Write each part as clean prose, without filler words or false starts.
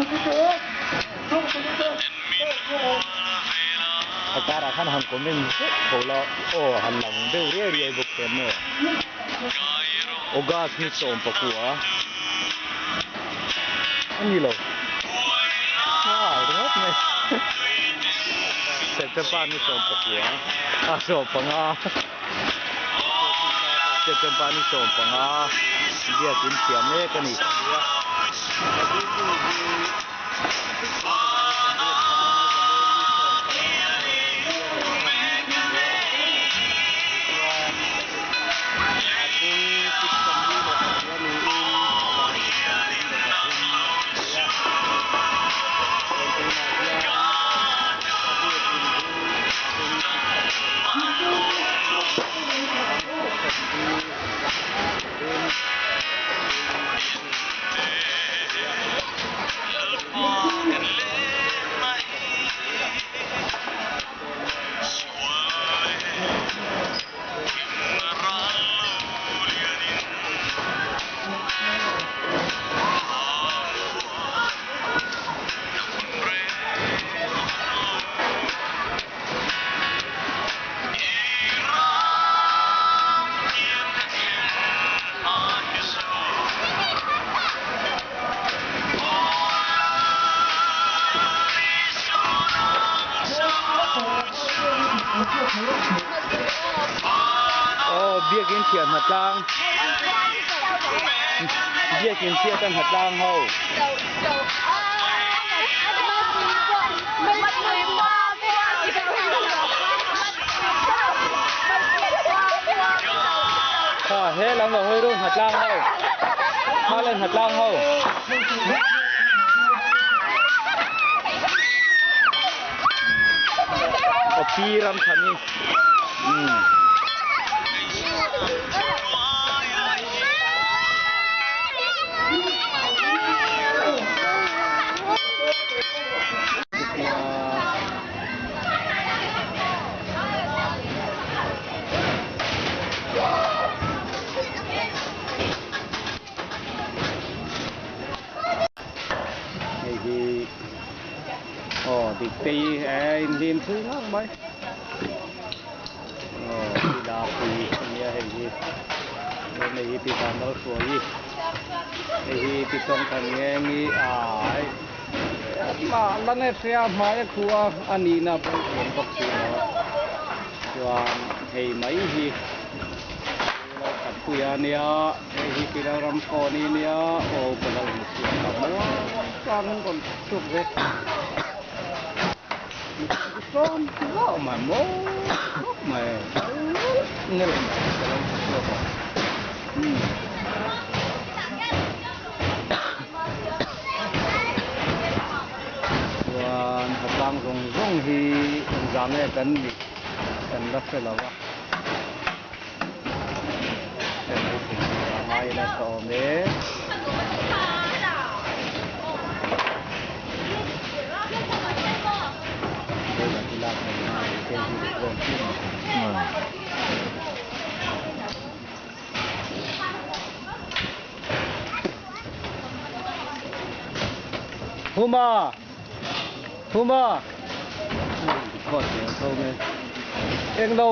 A karah khan han comment zeuh tho la aw han lang deuh riai riai bawk em maw? August ni 14 a ni lo ringawt mai September ni 19 a 15 September ni 15 biakin thiam mek a ni. Aw biakin thiah hna tlang biakin thiat a hna tlang ho. Kha he lam lo hawi ru hna tlang ho kha le hna tlang ho. Aw pi ram than i umm. Hei hi aw dik te hi e inhlim thui ngang mai aw pi Dapui ania hei hi hei hi pi Vanlalhruaii hei hi pi Tawngthangengi aa Mah la nge hria hmai a khu a, a nihna pawh i thiam bawk si lo a. Chuan hei mai hi lo khat pui a nia, hei hi Pilal ram phone i nia, aw ka lo hmu chhuak ta muang chuan an rawn chhuak ve. Mi tlawm zauh mai maw khawp mai, ngelh mai ka lo hmu chhuak a. Chuan hnatlang zawng zawng hi engzah nge kan nih kan la hre lo a, hre mai thei tur a ngai ila tha awm e. Boiler hi lak mai a, kg vel chu. Huma! Huma! Englo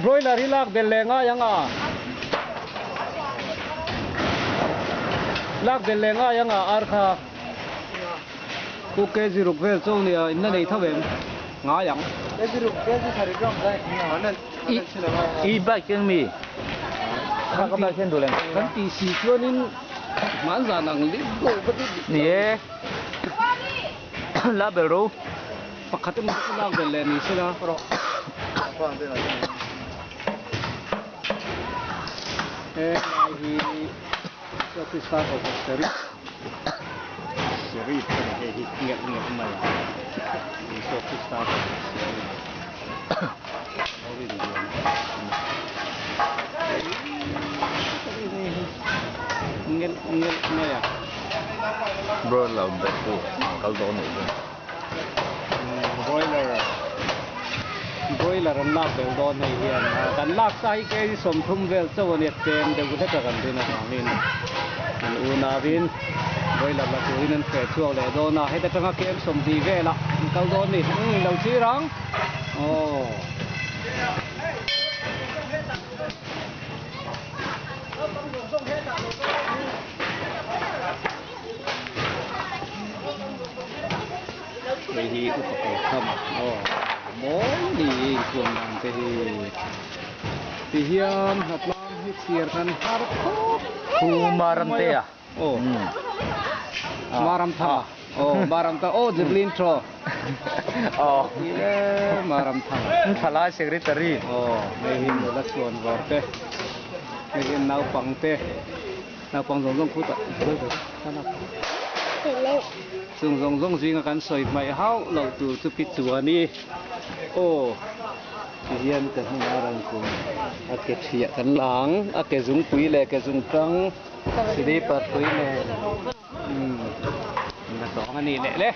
broiler hi lak belh leh ngai ang a? Lak belh leh ngai ang a ar kha? Ku kg ruk vel chu nia in la nei tho em? Ngai ang. Kg ruk kg sarih gram zai I i bike keng mi? Kha ka bike hian duh lem. Kan tih si chuanin hmanzan ang lip lo ka ti dik Ni e. La bel ro. Pakhat emaw chu lak bel leh ni sela. He lai hi Office of the Sheriff Sheriff a ni hei hi ngelh ngelh mai a Isua Krista kohhran Sheriff lo rin lian ngelh ngelh mai a. Broiler bawk chu kal dawn anih chu. Broiler Broiler an lak belh dawn hei hian kan lak sa hi kg 30 vel chauh a nia tlem deuh hlek a kan rin avangin kan unauin. Vawilak la turin an feh chhuak leh dawn a, heta tanga kem 20 velah an kal dawn a ni. Umm lo chhir ang. Aw. Hei hi upa kalkham aw mawi ni inchhuan dan te hi tihian hnatlang hi chhiar kan har khawp Pu Maramtea aw Maramthanga aw Maramthanga aw Javelin throw aw tile Maramthanga Thalai Secretary aw hei hi nula chhuan vawr te hei hi naupang te Naupang zawng zawng khutah Chung zawng zawng zinga kan sawi hmaih hauh loh tur chu pi chuan i aw ti hian ka hnungah rawn kum a ke thiah kan la ang a ke zungpui leh ke zung tang slipper pui nen umm la tawng a nih leh le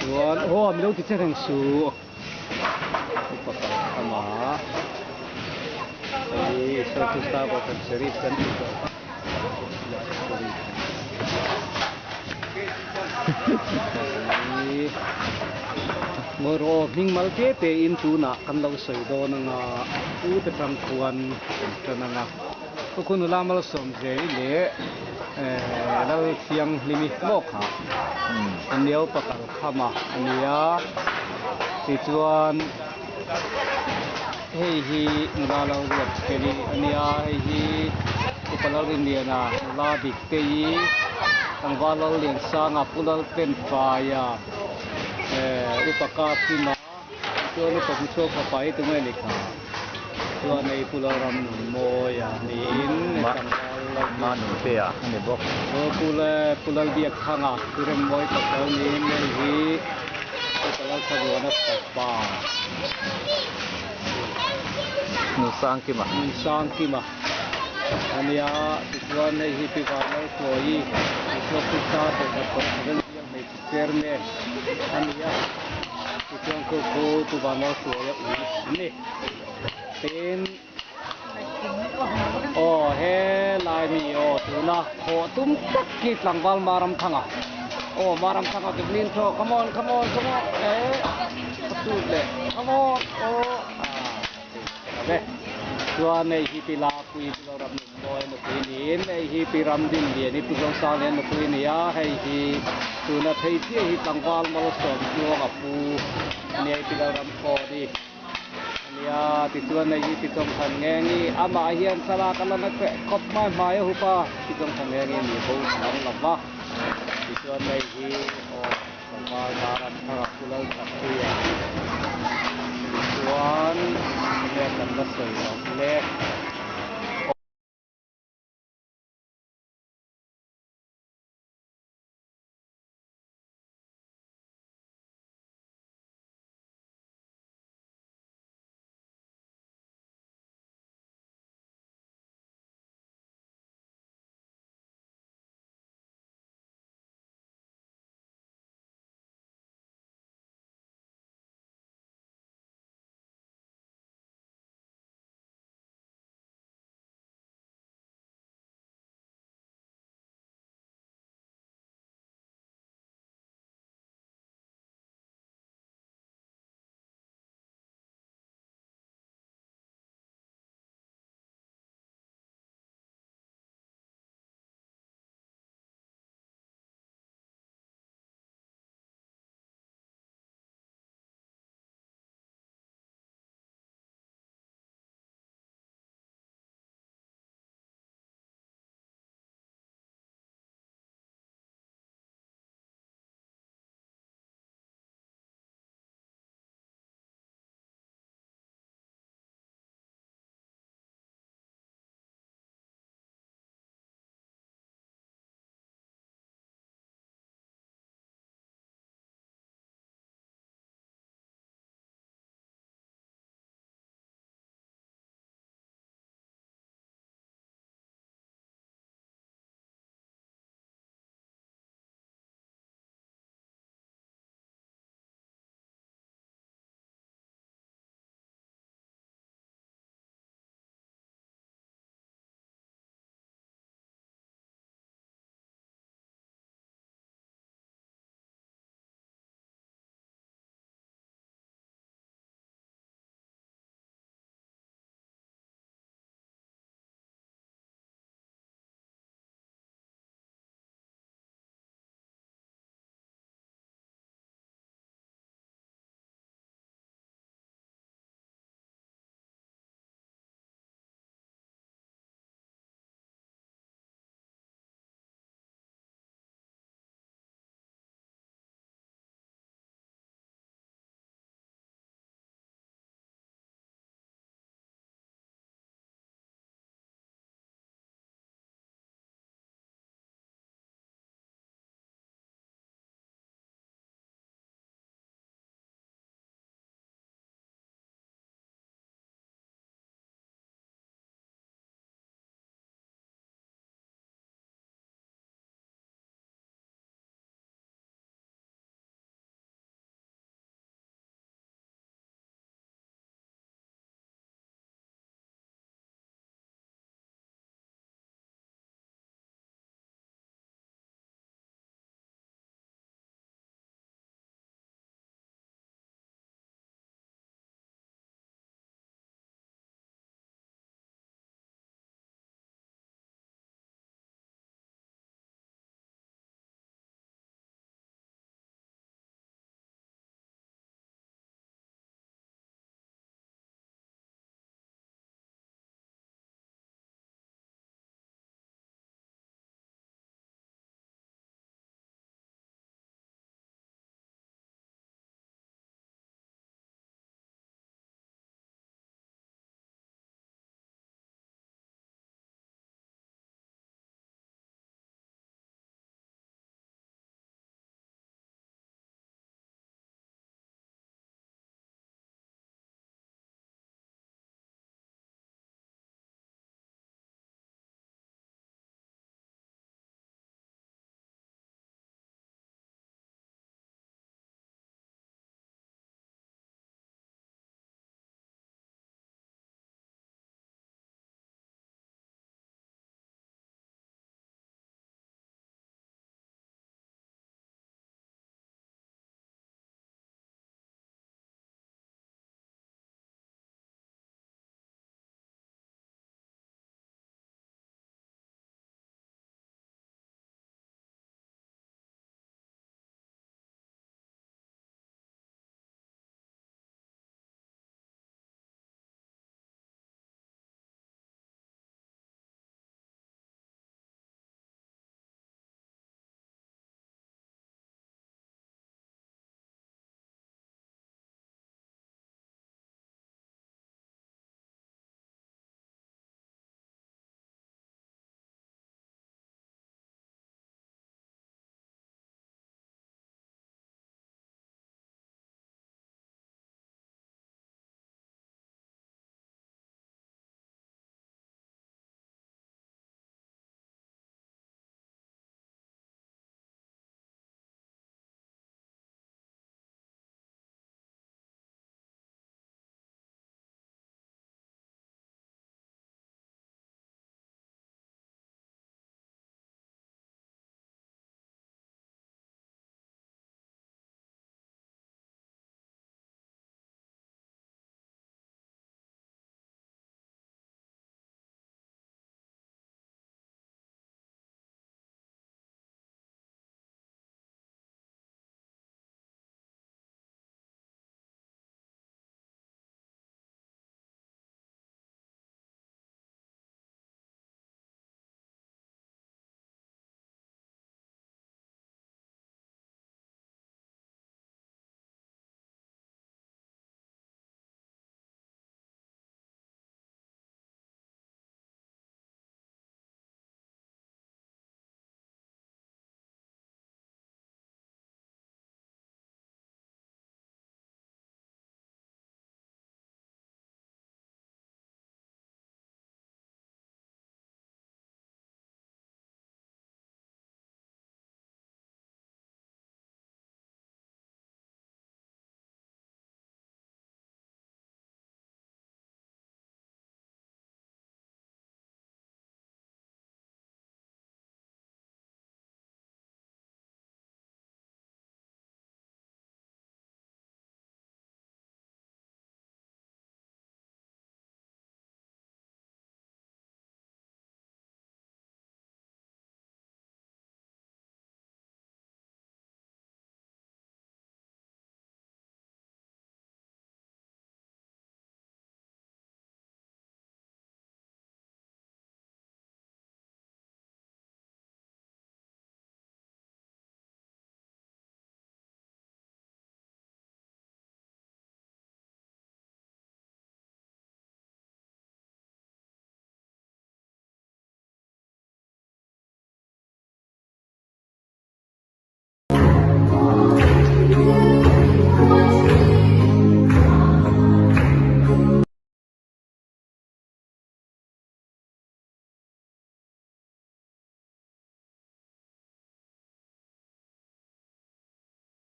chuan aw milo ti che reng suh. Upa Kalkhama hei Isua Krista Kohhran Sheriff kan tih tawh kha hei Ngawraw hming mal te te in tunah kan lo sawi dawn anga u te tang khuan kan tan anga Khawkhun nula Malsawmzeli leh Lalthianghlimi maw kha a nia upa Kalkhama a nia tichuan hei hi nula lo ruat feli a nia hei hi upa Lalrinliana nula dik te i tlangval Lalliansanga Pu Lalpenfaia upa Kapima. Chuan upa hmu chhuak fapa hi tunge ni kha? Chuan hei Pu Lalramnunmawi a niin tlangval Manuntea a ni bawk. Aw Pu Pu Lalbiakthanga Pu Remmawi pasal niin hei hi Upa Lalthavuana fapa. Nunsangkima. Nunsangkima a nia tichuan hei hi Pi Vanlalhruaii Isua Krista Kohhran Kohhran Biak Hmeichhe Chairman a ni a, tichuan khu khu Pu Vanlalhruaia ui an ni. Tin, aw he lai mi aw tuna thawh tum tak hi tlangval Maramthanga aw Maramthanga Javelin throw come on come on come on eh a shoot leh come on aw ah ve chuan hei hi pi Lapui Pu Zoram Mawi nupui niin hei hi Pi Ramdin Liani Pu Zosa Lian nupui a ni a, hei hi tuna phei chiah hi tlangval Malsawm Tluang a pu a nia, Pi Lalramkhawn-i a nia, tichuan hei hi Pi Chawngthan Ngengi amah hian thlalak a la na hreh khawp mai hmai a hup a, Pi Chawngthan Ngengi ni bo dang lo va, tichuan hei hi aw tlangval Maramthanga Pu Lalthatpuia tichuan enge kan la sawi lo le.